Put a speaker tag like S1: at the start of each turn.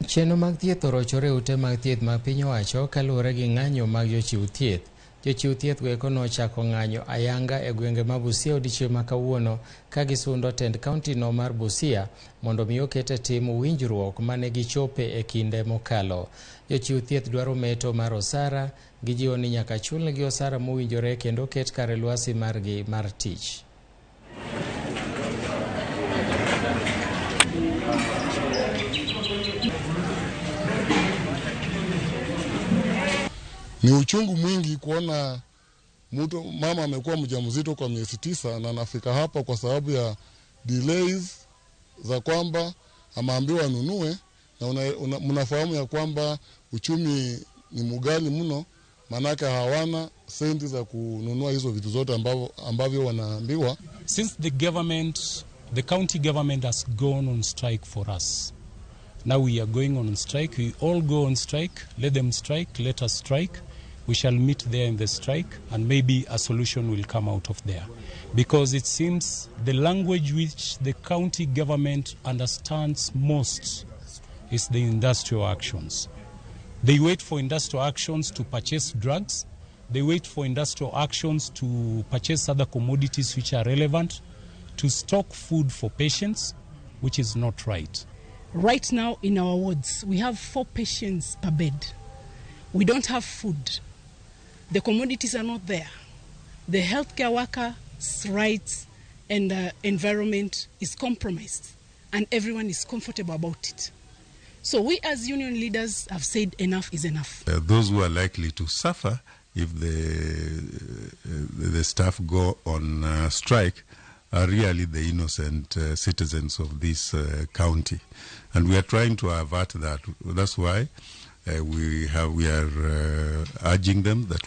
S1: Chenro mag thieth orochore e ute mag thieth mag piny owacho kaluwore gi ng'anyo mag jochiw thieth. Jochiw thieth go eko nochako ng'anyo ayanga e gwenge ma Busia odiochieng' ma kawuono ka gisundo tend kaunti no mar Busia mondo mi oket e tim winjruok mane gichope e kinde mokalo. Jochiw thieth dwaro meto mar osara, gijiwo ni nyaka chulnegi osara mowinjore kendo oket kare lwasi margi mar tich.
S2: Ni uchungu mwingi kuona mtu mama amekuwa mjamzito kwa miezi 9 na anafika hapa kwa sababu ya delays za kwamba ameambiwa anunue, na mnafahamu ya kwamba uchumi ni mghali mno, manake hawana senti za kununua hizo vitu zote ambavyo wanaambiwa.
S3: Since the county government has gone on strike for us. Now we are going on strike. We all go on strike. Let them strike. Let us strike. We shall meet there in the strike, and maybe a solution will come out of there. Because it seems the language which the county government understands most is the industrial actions. They wait for industrial actions to purchase drugs. They wait for industrial actions to purchase other commodities which are relevant, to stock food for patients, which is not right.
S4: Right now in our wards, we have 4 patients per bed. We don't have food. The commodities are not there. The healthcare workers' rights and environment is compromised, and everyone is comfortable about it. So we as union leaders have said enough is enough.
S5: Those who are likely to suffer if the staff go on strike are really the innocent citizens of this county, and we are trying to avert that. That's why we are urging them that